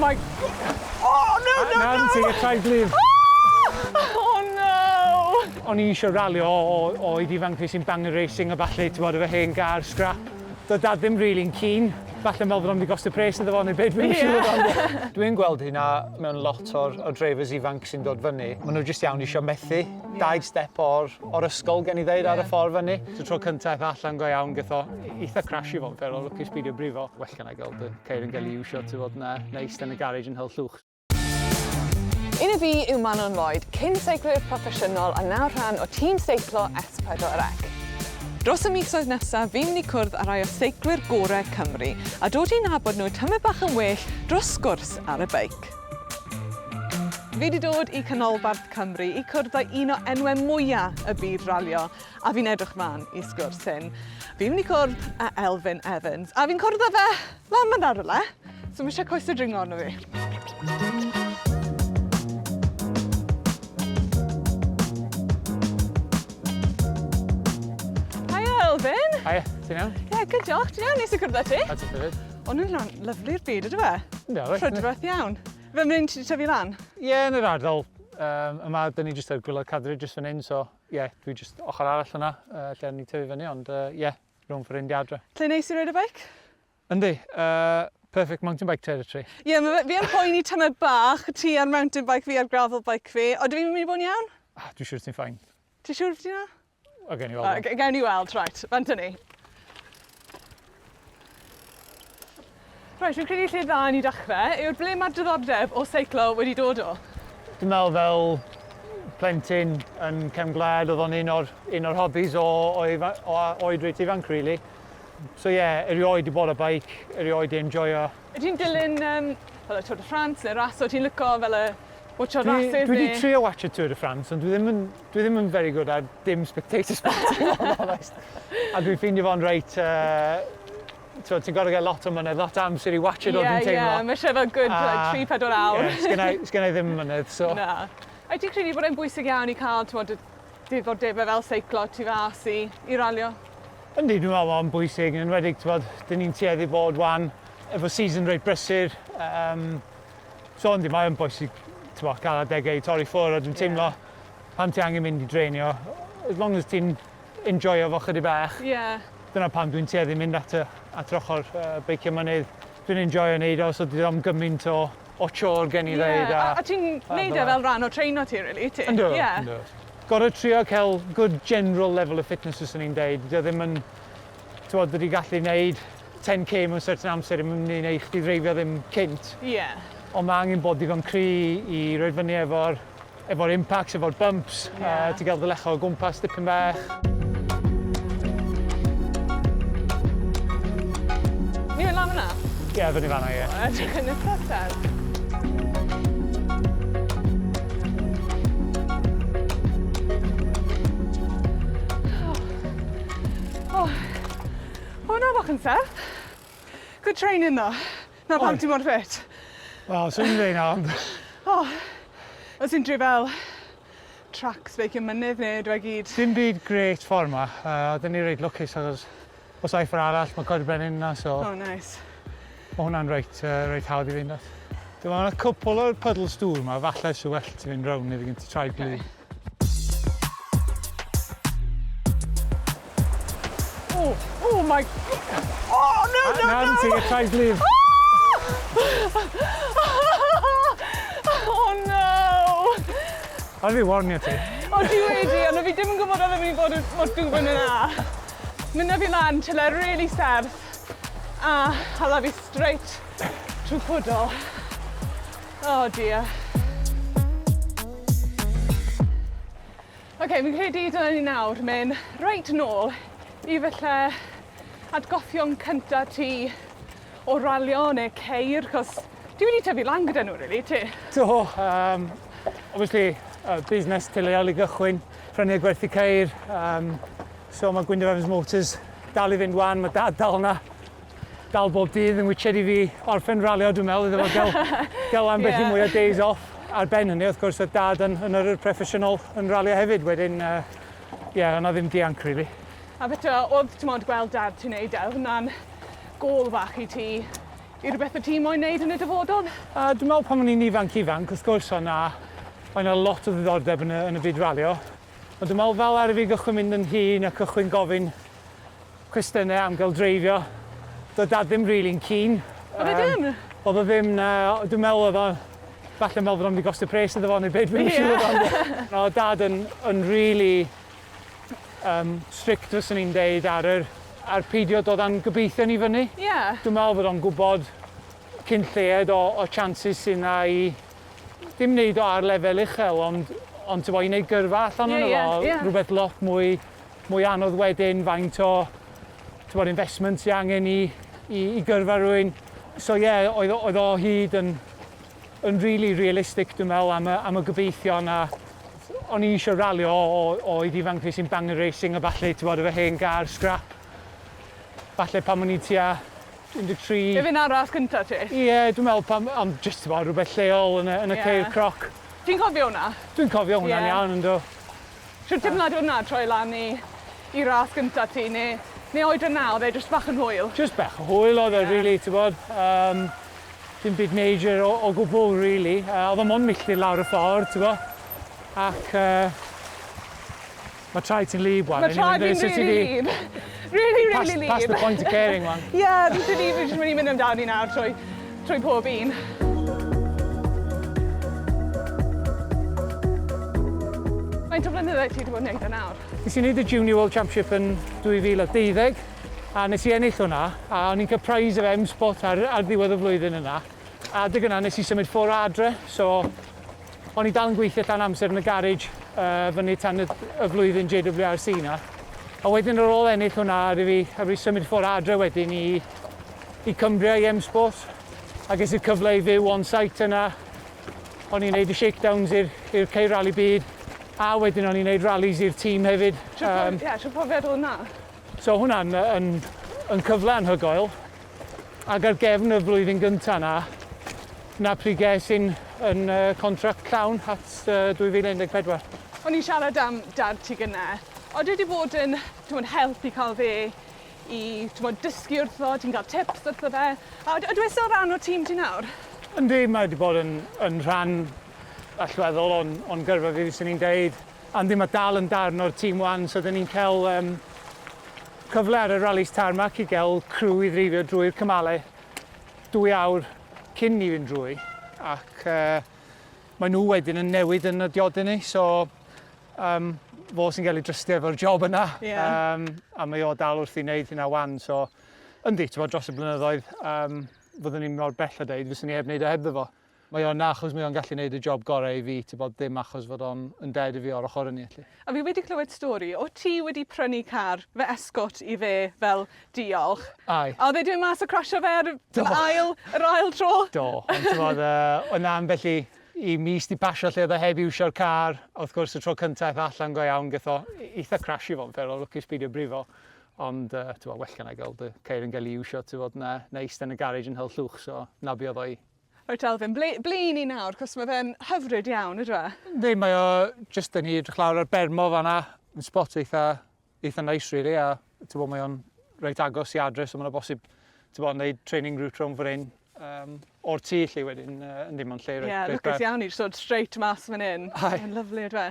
my... Oh, no, no, no! Nawr ti'n traed glyb. Oh, no! O'n i eisiau ralio o, o oed ifanc fi sy'n banger racing a ballu, ti'n bod, efo hen gar, scrap. Doedd dad ddim really'n keen. Falle meddwl bod o'n mynd i gostio pres iddo fo neu beth, dwi'n siŵr. Ond dwi'n gweld hynna mewn lot o'r, or drivers ifanc sy'n dod fyny. Maen nhw jyst iawn eisiau methu. Yeah. Dau step o'r, or ysgol, gen i ddeud, yeah. ar y ffordd fyny. So tro cyntaf allan go iawn, gath o eitha crash i fod yn fair, o lwcus beidio brifo. Well gan i gael dy ceir yn gael ei iwsio, ti'n fod, na, na eistedd yn y garej yn hel llwch. Un o fi yw Manon Lloyd, cyn seiclwyr proffesiynol a nawr rhan o tîm seiclo S4C. Dros y misoedd nesaf, fi'n mynd i cwrdd â rhai o seiclwyr gorau Cymru a dod i nabod nhw tymed bach yn well dros sgwrs ar y beic. Fi wedi dod i Canolbarth Cymru i cwrdd â un o enwau mwyaf y byd ralio a fi'n edrych mlaen i sgwrs hyn. Fi'n mynd i cwrdd â Elfyn Evans a fi'n cwrdd â fe Lan fan'na rywle. So ma' isie coese dringo arno fi. Hiya Elfyn! Hiya, ti'n iawn? Ie, good diolch, ti'n iawn? Neis i cwrdd â ti. A ti hefyd. O'n nhw'n lan lyfli'r byd, ydw e? Ynddo, reit. Prydferth iawn. Fe mynd ti 'di tyfu lan? Ie, yn yr ardal um, yma, dyn ni jyst ar gwaelod Cadri jyst fan hyn, so ie, yeah, dwi jyst ochr arall yna, uh, lle o'n i tyfu fyny, ond ie, uh, yeah, rhwng ffrind i adre. Lle neis i roid y beic? Yndi, uh, perfect mountain bike territory. Ie, yeah, fi yn poeni tymed bach, ti ar mountain bike fi ar gravel bike fi. Odw i'n mynd i bod yn iawn? Ah, dwi'n siŵr ti'n fine. Ti'n siŵr ti na? O, gewn ni weld. O, gewn ni weld, right. Bant ni. Right, fi'n credu lle dda i ni dechrau yw'r ble mae'r diddordeb o seiclo wedi dod o? Dwi'n meddwl fel plentyn yn cefn gwlad, oedd o'n un o'r, un o'r hobbies o, o, o, oed reit ifanc, really. So ie, yeah, erioed 'di bod ar bike, erioed 'di enjoyo. Wyt ti'n dilyn um, fel y Tour de France neu ras, o ti'n lico fel y watcho rases Dwi wedi trio watcho Tour de France, ond dwi ddim yn, dwi ddim yn very good ar dim spectator sport, i fod yn honest. A dwi'n ffeindio fo'n reit, uh, ti'n gorfod gael lot o mynedd, lot o amser i watch it o, dwi'n teimlo. Ie, ie, mae eisiau fel good like, 3-4 awr. Ie, sgynna, sgynna i ddim mynedd, so. Na. A ti'n credu bod e'n bwysig iawn i cael, ti'n bod, diddordebau fel seiclo tu fas i, i ralio? Yndi, dwi'n meddwl mae'n bwysig, yn enwedig, ti'n bod, dyn ni'n tueddu bod wan efo season reit brysur. Um, so yndi, mae'n bwysig, ti'n bod, cael adegau i torri ffwrdd, a dwi'n teimlo yeah. pan ti angen mynd i dreinio, as long as ti'n enjoyo fo chydig bach, yeah. dyna pam dwi'n tueddu mynd at, y, at yr ochr uh, beicio mynydd. Dwi'n enjoyo neud o, so dwi ddim gymaint o, o chore gen i yeah. ddeud. A, a, a ti'n neud e fel rhan o treino ti, really, ti? Yndw, yeah. yndw. Gorfod trio cael good general level of fitness fyswn i'n deud. Dydy o ddim yn... T'mod, dydy gallu neud 10k mewn certain amser ddim yn mynd i neud chdi ddreifio ddim cynt. Ie. Ond mae angen bod digon cry i roid fyny efo'r efo'r impacts, efo'r bumps. Ie. A ti gael dy lecho o gwmpas dipyn bach. Ni'n mynd lan fyna? Ie, fyny fan'na, ie. O, edrych yn itha serth. O, hwnna bach yn serth. Good training though. Na pam ti mor ffit. Wel, swn i'n dweud na, ond... O, oes unrhyw fel tracks beicio mynydd neu ydw e gyd? Dim byd grêt ffordd 'ma. Yy, oedden ni reit lwcus achos Os ai ffordd arall, mae Coed y Brenin yna, so... Oh, nice. Mae hwnna'n reit, uh, reit hawdd i fynd at. Dwi'n meddwl, mae cwpl o'r puddles dŵr yma, falle sy'n well ti fynd rown neu gen ti traed okay. Oh, oh my... Oh, no, no, no! Nawr ti'n gael traed glyb. Oh, no! Ond fi warnio ti. O, ti wedi, ond fi dim yn gwybod oedd e'n mynd i fod mor dwfn yna. Mynd fi lan till e really serth a hala fi straight trwy pwdl. Oh dear. Oce, okay, fi'n credu dyna ni nawr mynd reit nôl i falle atgoffion cynta ti o ralio neu ceir, cos ti wedi tyfu lan gyda nhw, really, ti? Do, um, obviously, uh, busnes teuluol i gychwyn, prynu a gwerthu ceir, um, So mae Gwyndaf Evans Motors dal i fynd wan, mae dad dal yna. Dal bob dydd yn witched i fi orffen ralio, dwi'n meddwl, iddo fo gael, gael ambell i yeah. mwy o days off. Ar ben hynny, wrth gwrs, oedd dad yn, yn yrru'r proffesiynol yn ralio hefyd. Wedyn, ie, uh, yeah, yna ddim dianc, really. A beth oedd, ti'n modd, gweld dad ti'n neud e, oedd hwnna'n gôl fach i ti i rhywbeth o ti moyn neud yn y dyfodol? Dwi'n meddwl pan o'n i'n ifanc ifanc, wrth gwrs o'n 'na oedd 'na lot o ddiddordeb yn y, yn y byd ralio. Ond dwi'n meddwl fel ar i fi gychwyn mynd yn hŷn a cychwyn gofyn cwestiynau am gael dreifio, doedd dad ddim rili'n keen. Oedd e ddim? Oedd o ddim, na. Dwi'n meddwl oedd o, falle meddwl bod o'n mynd i gostio pres iddo fo neu beth, dwi'n siŵr. Ond oedd dad yn, yn really strict fyswn i'n deud ar yr, ar peidio dod â'n gobeithion i fyny. Dwi'n meddwl bod o'n gwybod cyn lleied o, o chances sydd 'na i dim wneud o ar lefel uchel, ond, ond ti'n i wneud gyrfa allan yeah, ono fo, rhywbeth lot mwy, mwy anodd wedyn, faint o ti'n investment sy'n angen i, i, i gyrfa rhywun. So ie, yeah, oedd, oedd o hyd yn, yn really realistic dwi'n meddwl am y, am y gobeithion a o'n i eisiau ralio o, o oed ifanc fi sy'n Bangor Racing a falle, ti'n bod, efo hen gar scrap. Falle pan o'n i tua 13. Ife 'na ras cynta ti? Ie, dwi'n meddwl pan, ond jyst ti'n bod, rhywbeth lleol yn y, yn y yeah. ceir croc. Ti'n cofio hwnna? Dwi'n cofio hwnna'n yeah. iawn, ynddo. Shwt teimlad oedd 'na troi lan i i ras gynta ti neu neu oedran 'na oedd e jyst bach yn hwyl? Jyst bach o hwyl oedd e yeah. really, ti'n bod. Dim byd major o, o gwbl, really. Oedd o mond milltir lawr y ffordd, ti'n bod. Ac mae traed ti'n lib wan. Mae traed fi'n really lib. Really, really lib. Past the point of caring wan. Ie, yeah, fi'n credu fi jyst mynd i mynd amdani nawr trwy, trwy pob un. Faint o flynyddoedd ti wedi bod yn neud e nawr? Nes i wneud y Junior World Championship yn 2012 a nes i ennill hwnna a o'n i'n cael prize of M-Sport ar, ar ddiwedd y flwyddyn yna. A adeg yna nes i symud ffwrdd adre, so o'n i dal yn gweithio llawn amser yn y garage fyny tan y, y flwyddyn JWRC na. A wedyn ar ôl ennill hwnna, ar i fi, ar fi symud ffwrdd adre wedyn i, i Cumbria i M-Sport. A ges i'r cyfle i fyw on site yna. O'n i'n neud y shakedowns i'r i'r ceir rally byd. A wedyn o'n i'n neud rallies i'r tîm hefyd. Ie, shwt profiad oedd hwnna? So hwnna'n yn, yn cyfle anhygoel. Ac ar gefn y flwyddyn gyntaf na, na pryd ges i'n yn contract llawn at 2014. O'n i'n siarad am dad ti gynne. Oeddi wedi bod yn t'mod, help i cael fe i t'mod, dysgu wrtho, ti'n cael tips wrtho fe. A ydw e still rhan o'r tîm ti nawr? Yndi, mae wedi bod yn, yn rhan allweddol o'n, on gyrfa fi, fyswn i'n deud. Yndi, mae dal yn darn o'r tîm wan, so dyn ni'n cael cyfle ar y rallies tarmac i gael crew i ddreifio drwy'r cymalau 2 awr cyn ni fynd drwy ac mae nhw wedyn yn newid yn y diodyn ni, so fo sy'n cael ei drystio efo'r job yna. Yeah. A mae o dal wrth i wneud hynna wan, so yndi, ti'n bod, dros y blynyddoedd, fyddwn ni'n mor bell a deud, fyswn ni heb wneud o hebddo fo. Mae o'n achos mae o'n gallu gwneud y job gorau i fi, ti'n bod, ddim achos fod o'n yn ded i fi o'r ochr yn i, A fi wedi clywed stori, o ti wedi prynu car fe escort i fe fel diolch. Aye. A oedd e 'di mynd mas a crasio fe ar yr ail, yr ail tro? Do, ond ti'n bod, oedd na ambell i, i mis di pasio lle oedd o heb iwsio'r car. Wrth gwrs, y tro cyntaf aeth allan go iawn, gath o eitha crash i fod yn fair, o lwcus beidio brifo. Ond, ti'n bod, well gan i gael dy ceir yn gael ei iwsio, ti'n bod, na, na eistedd yn y garej yn hel llwch, so na be oedd o i. Reit Elfyn, ble, ble i ni nawr? Cos mae fe'n hyfryd iawn, ydw e? Yndi, mae o jyst yn ni edrych lawr ar Bermo fan'na, yn spot eitha, eitha nice really, a ti'n bod, mae o'n reit agos i adre, so mae'n bosib, ti'n bod, wneud training route rownd fan hyn, o'r tŷ lle wedyn, yndi, mae'n lle reit, Ie, yeah, lwcus iawn i jyst dod straight mas fan hyn. Aye. Mae'n lyfli, ydw e?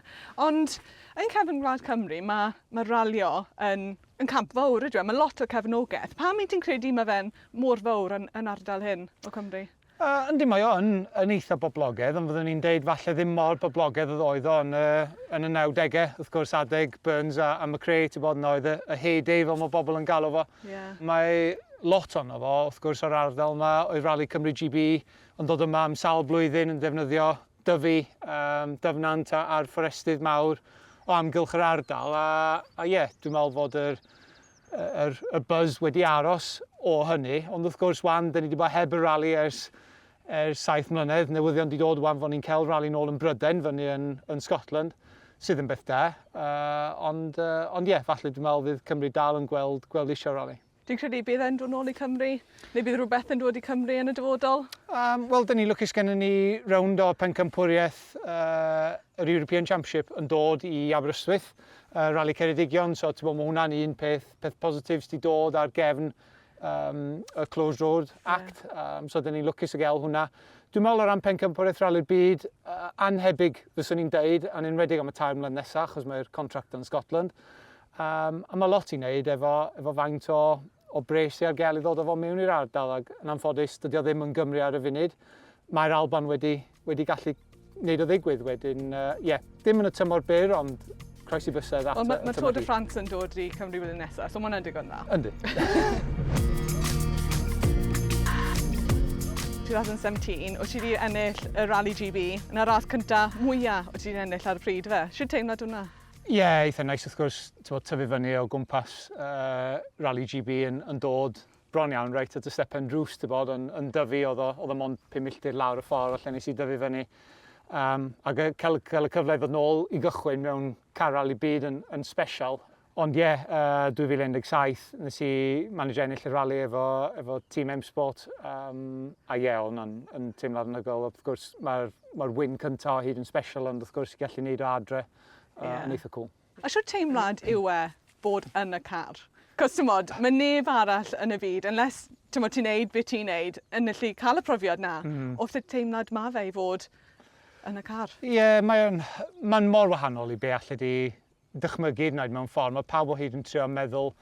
Ond yn cefn gwlad Cymru, mae, mae ralio yn, yn camp fawr, ydw e? Mae lot o cefnogaeth. Pam i ti'n credu mae fe'n mor fawr yn, yn ardal hyn o Cymru? Yndi, mae o yn, yn eitha boblogaidd, ond fyddwn ni'n deud falle ddim mor boblogaidd oedd oedd o yn y, yn y 90au. Wrth gwrs, adeg Burns a, a McRae, ti'n bod, yna oedd y, y heyday fel mae bobl yn galw fo. Yeah. Mae lot ono fo, wrth gwrs, o'r ardal yma, oedd Rally Cymru GB yn dod yma am sawl blwyddyn yn defnyddio Dyfi, Dyfnant a'r fforestydd mawr o amgylch yr ardal a, a ie, dwi'n meddwl fod yr, yr, y buzz wedi aros o hynny, ond wrth gwrs wan, dyn ni wedi bod heb y rali ers, ers 7 mlynedd, newyddion wedi dod wan fod ni'n cael rali nôl yn Brydain fyny yn, yn Scotland, sydd yn beth da, ond, ond ie, falle dwi'n meddwl fydd Cymru dal yn gweld, gweld eisiau rali. Dwi'n credu bydd e'n dod nôl i Cymru, neu bydd rhywbeth yn dod i Cymru yn y dyfodol? Wel, dyn ni lwcus gennym ni rownd o pencampwriaeth yr European Championship yn dod i Aberystwyth, Rally Ceredigion, so ti'n bod, mae hwnna'n un peth, peth positif sydd wedi dod ar gefn y Closed Road Act, so dyn ni'n lwcus i gael hwnna. Dwi'n meddwl o ran pencampwriaeth Rali'r Byd, anhebyg fyswn i'n deud, yn enwedig am y 3 mlynedd nesaf, achos mae'r contract yn Scotland. A mae lot i wneud efo faint o bres sydd ar gael i ddod â fo mewn i'r ardal, ac yn anffodus dydy o ddim yn Gymru ar y funud. Mae'r Alban wedi gallu wneud o ddigwydd wedyn, yeah, ddim yn y tymor byr, ond croesi bysedd at Wel, mae Tour de France yn dod i Cymru blwyddyn nesaf, so mae hwnna'n digon dda. Yndi. 2017, o ti wedi ennill y Rally GB, yna ras cynta mwyaf o ti wedi ennill ar y pryd, fe? Sut teimlad hwnna? Ie, yeah, eitha nice wrth gwrs, ti'n tyfu fyny o gwmpas Rally GB yn dod bron iawn reit at y stepen drws, ti'n bod, yn dyfu, oedd o mond 5 milltir lawr y ffordd lle nes i dyfu fyny. Ac cael y cyfle i ddod nôl i gychwyn mewn car rally byd yn special. Ond ie, yeah, 2017 nes i manage ennill y rally efo tîm M-Sport. A ie, yeah, oedd hwnna'n yn teimlad anhygoel. Wrth gwrs, mae'r win cyntaf o hyd yn special, ond wrth gwrs, gallu neud o adre yn eitha cool. A siwt teimlad yw e bod yn y car? Cos ti'n mod, mae neb arall yn y byd, unless ti'n mod, ti'n neud beth ti'n neud, yn gallu cael y profiad na, o sut teimlad ma fe i fod yn y car. Ie, yeah, mae'n mor wahanol i be alle di dychmygu hyd yn oed mewn ffordd. Mae pawb o hyd yn trio meddwl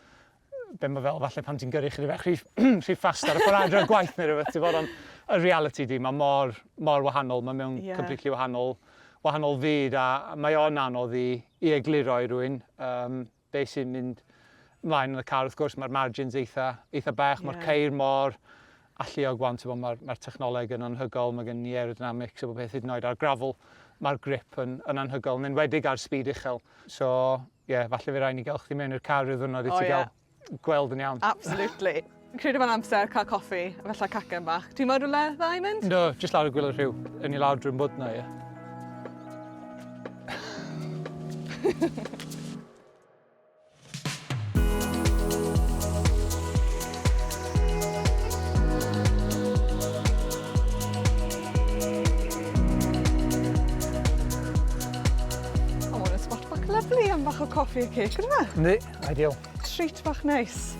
be mae fel falle pan ti'n gyrru chydig bach rhy fast ar y ffordd adre o'r gwaith neu rhywbeth, ti'n bod, ond y reality di, mae mor wahanol, mae mewn completely wahanol fyd, a mae o'n anodd i egluro i rywun be sy'n mynd ymlaen yn y car. Wrth gwrs, mae'r margins eitha bach, mae'r ceir mor alluog wan, ti'n bod, mae'r technoleg yn anhygoel, mae gen ni aerodynamics a bob peth, hyd yn oed ar gravel, mae'r grip yn anhygoel, yn enwedig ar speed uchel. So, ie, yeah, falle fe rhaid ni gael chdi mewn i'r car rhyw ddwrnod i ti gael gweld yn iawn. Absolutely. Fi'n credu mae'n amser cael coffi, a falle cacen bach. Ti'n meddwl rhywle dda i mynd? No, jyst lawr y gwaelod rhiw. Yn ni lawr drwy'r mwd na, ie. O, mae'n spot bach lyfli am bach o coffi a cake, ydyw e? Yndi, ideal. Treat bach neis.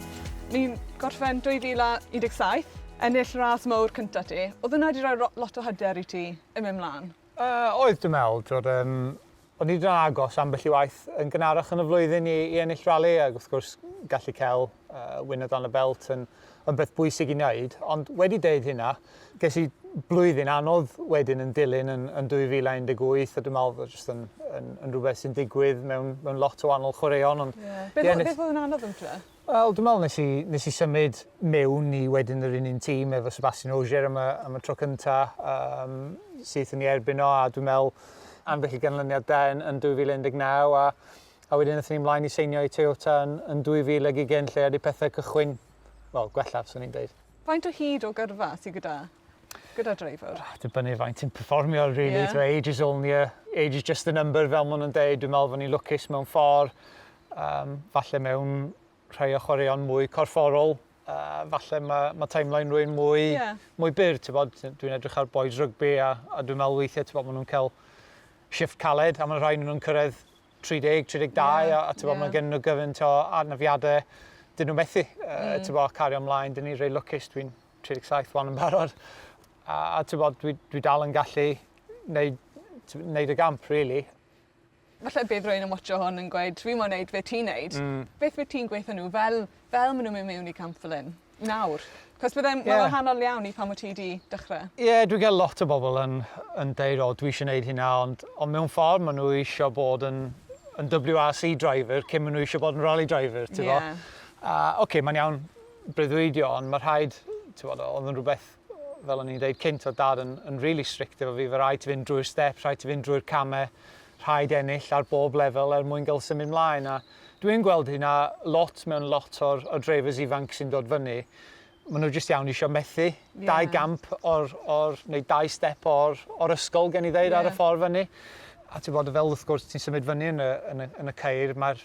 Ni'n gorffen 2017, ennill ras mawr cynta ti. Oedd hwnna wedi rhoi lot o hyder i ti yn mynd mlaen? Oedd, dwi'n meddwl. Twod, o'n i wedi agos ambell i waith yn gynharach yn y flwyddyn i ennill rali, ac wrth gwrs gallu cael win o dan y belt yn beth bwysig i wneud. Ond wedi deud hynna, ges i blwyddyn anodd wedyn yn dilyn yn 2018, a dwi'n meddwl bod jyst yn rhywbeth sy'n digwydd mewn lot o wahanol chwaraeon. Ond, Beth ie, beth oedd yn anodd am ti? Wel, dwi'n meddwl nes i symud mewn i wedyn yr un tîm efo Sebastian Ogier am y tro cynta, syth yn ei erbyn o, a dwi'n meddwl ambell i ganlyniad da yn 2019, a wedyn aethon ni ymlaen i seinio i Toyota yn 2020, lle wedi pethau cychwyn, wel, gwella, swn i'n deud. Faint o hyd o gyrfa sydd gyda driver? Oh, dibynnu faint ti'n perfformio, really. Age is only a, age is just a number, fel maen nhw'n deud. Dwi'n meddwl fod ni'n lwcus mewn ffordd, falle mewn rhai o chwaraeon mwy corfforol, falle mae timeline rhywun mwy byr, ti'n bod, dwi'n edrych ar boys rygbi a dwi'n meddwl weithiau, ti'n bod, maen nhw'n cael shift caled a mae rhai nhw'n cyrraedd 30, 32 a ti'n bod, mae gen nhw gyfaint o anafiadau, dyn nhw methu, ti'n bod, cario ymlaen, dyn ni'n rei lwcus, dwi'n 37 wan yn barod, a ti'n bod, dwi dal yn gallu neud y gamp, really. Falle bydd rhywun yn watcho hwn yn gweud, dwi moyn neud be ti'n neud. Beth wyt ti'n gweithio nhw fel maen nhw'n mynd mewn i camp fel hyn nawr? Cos byddai'n wahanol iawn i pan wyt ti wedi dechrau. Ie, yeah, dwi'n cael lot o bobl yn deud, o, dwi eisiau neud hynna, ond mewn ffordd maen nhw eisiau bod yn WRC driver cyn maen nhw eisiau bod yn rally driver, ti'n bo? Oce, mae'n iawn breuddwydio, ond mae rhaid, ti'n bod, oedd yn rhywbeth, fel o'n i'n deud cynt, oedd dad yn really strict efo fi, fe rhaid ti fynd drwy'r steps, rhaid ti fynd drwy'r camau, rhaid ennill ar bob lefel er mwyn gael symud mlaen. A dwi'n gweld hynna lot mewn lot o'r drivers ifanc sy'n dod fyny. Maen nhw jyst iawn eisiau methu dau gamp neu dau step o'r ysgol, gen i ddeud, ar y ffordd fyny. A ti'n bod, fel wrth gwrs ti'n symud fyny yn y ceir, mae'r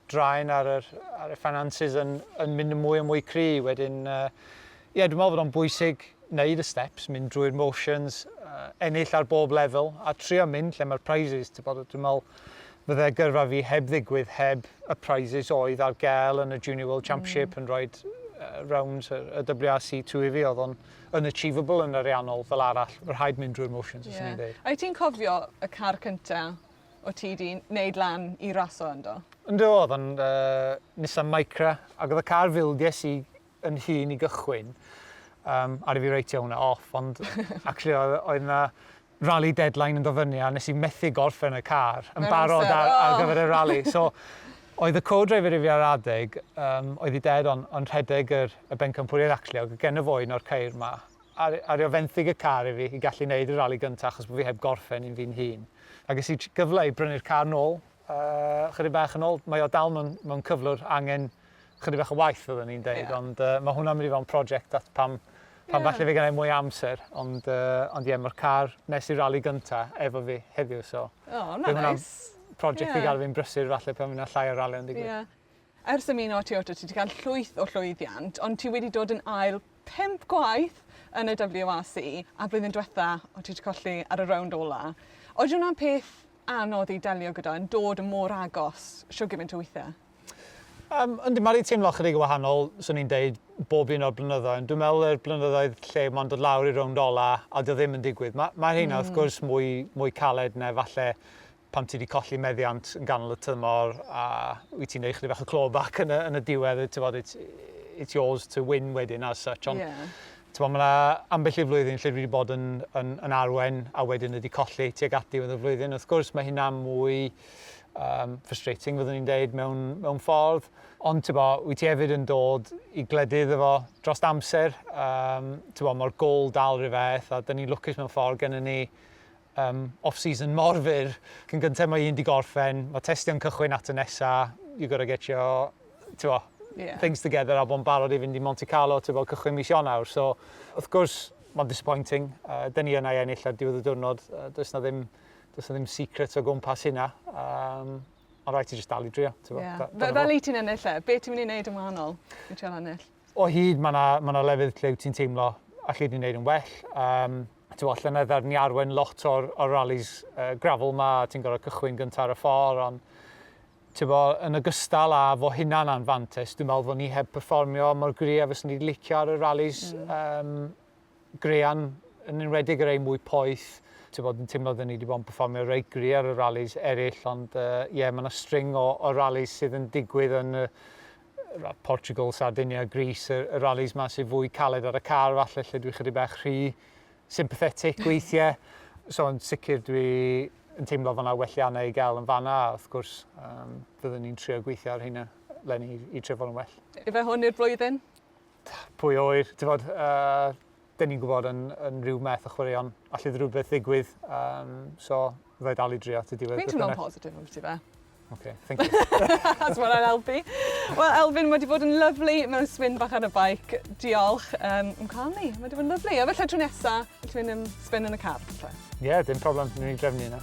draen ar y finances yn mynd yn mwy a mwy cry. Wedyn, ie, dwi'n meddwl bod o'n bwysig wneud y steps, mynd drwy'r motions, ennill ar bob lefel, a trio mynd lle mae'r prizes. Ti'n bod, dwi'n meddwl fydde gyrfa fi heb ddigwydd heb y prizes oedd ar gael yn y Junior World Championship yn rhoi rounds, y WRC2 i fi, oedd o'n unachievable yn ariannol fel arall. Mae rhaid mynd drwy'r motions, os yeah. ni'n dweud. A ti'n cofio y car cynta o ti di wneud lan i raso ynddo? Ynddo, oedd o'n Nissan Micra, ac oedd y car fildies i yn hun i gychwyn, ar i fi writeio hwnna off, ond actually oedd yna rally deadline yn dod fyny a nes i methu gorffen y car yn barod ar gyfer y rally. So, oedd y co-driver i fi ar adeg, oedd i dad on rhedeg y bencampwriaeth actually, oedd gen y fo un o'r ceir ma, ar o fenthyg y car i fi i gallu neud y rally gyntaf achos bod fi heb gorffen un fi'n hun. A ges i gyfle i brynu'r car nôl, chydig bach yn ôl. Mae o dal mewn cyflwr angen chydig bach o waith fyddwn ni'n deud, ond mae hwnna'n mynd i fod yn prosiect at pam falle fi gennau mwy amser, ond ie, mae'r car nes i rali gynta efo fi heddiw, so Oh, na nice. Prosiect i gael fi'n brysur falle pan fydd 'na llai o rali yn digwydd. Yeah. Ers ymuno â Toyota, ti wedi cael llwyth o llwyddiant, ond ti wedi dod yn ail 5 gwaith yn y WRC, a blwyddyn diwetha, o ti wedi colli ar y rownd ola. Oedd hwnna'n peth anodd i delio gyda, yn dod yn mor agos, shwd gymaint o weithiau? Yndi, mae wedi teimlo chydig yn wahanol, swn i'n deud, bob un o'r blynyddoedd. Dwi'n meddwl yr blynyddoedd lle mae'n dod lawr i'r rownd ola a dio ddim yn digwydd. Mae rheina, wrth gwrs, mwy caled na falle pan ti wedi colli meddiant yn ganol y tymor a wyt ti'n neud chydig bach o clawback yn y diwedd, ti'n bod, it's yours to win wedyn as such. Ond ti'n bod, mae yna ambell i flwyddyn lle dwi wedi bod yn arwen a wedyn wedi colli tuag at diwedd y flwyddyn. Wrth gwrs, mae hynna mwy frustrating, fyddwn ni'n deud, mewn ffordd. Ond, ti'n bo, wyt ti hefyd yn dod i gledydd efo dros amser. Ti'n bo, mae'r gol dal rhyw fath, a dyn ni'n lwcus mewn ffordd gennym ni off-season mor fyr. Cyn gyntaf mae un di gorffen, mae testio'n cychwyn at y nesa, you gotta get your, ti'n bo, things together a bod yn barod i fynd i Monte Carlo, ti'n bo, cychwyn mis Ionawr. So, wrth gwrs, mae'n disappointing. Dyn ni yna i ennill ar diwedd y diwrnod. Does na ddim secret o gwmpas hynna. Ond rhaid ti jyst dal i drio. Ti'n bo, Fel i ti'n ennill e, be ti'n mynd i wneud yn wahanol i trial ennill? O hyd mae yna ma lefydd lle wyt ti'n teimlo allu di wneud yn well. Ti'n bo, llynedd ar ni arwen lot o'r rallies gravel ma, ti'n gorfod cychwyn gyntaf ar y ffordd, ond ti'n bo, yn ogystal â fo hynna'n anfantais, dwi'n meddwl fod ni heb perfformio mor gry a fyswn ni wedi licio ar y rallies graean, yn enwedig y rei mwy poeth. Ti'n bod, yn teimlo dyn ni wedi bod yn perfformio reit gry ar y rallies eraill, ond ie, yeah, mae yna string o rallies sydd yn digwydd yn Portugal, Sardinia, Greece, y rallies ma sydd fwy caled ar y car falle, lle dwi chydig bach rhy sympathetic weithiau. So yn sicr dwi yn teimlo fan'na welliannau i gael yn fan'na, a wrth gwrs fyddwn ni'n trio gweithio ar hynna leni i trio fod yn well. Ife hwn yw'r blwyddyn? Pwy oer, ti'n bod, dyn ni'n gwybod yn rhyw meth o chwaraeon, allai rhywbeth ddigwydd, so fyddai dal i drio at y diwedd. Fi'n teimlo'n positif am ti fe. Okay, thank you. That's what I'll helpu. Wel, Elfyn, mae wedi bod yn lyfli mewn spin bach ar y bike. Diolch am cael ni. Mae wedi bod yn lyfli. A felly tro nesa, felly fynd am spin yn y car. Ie, yeah, dim problem. Ni'n drefnu yna.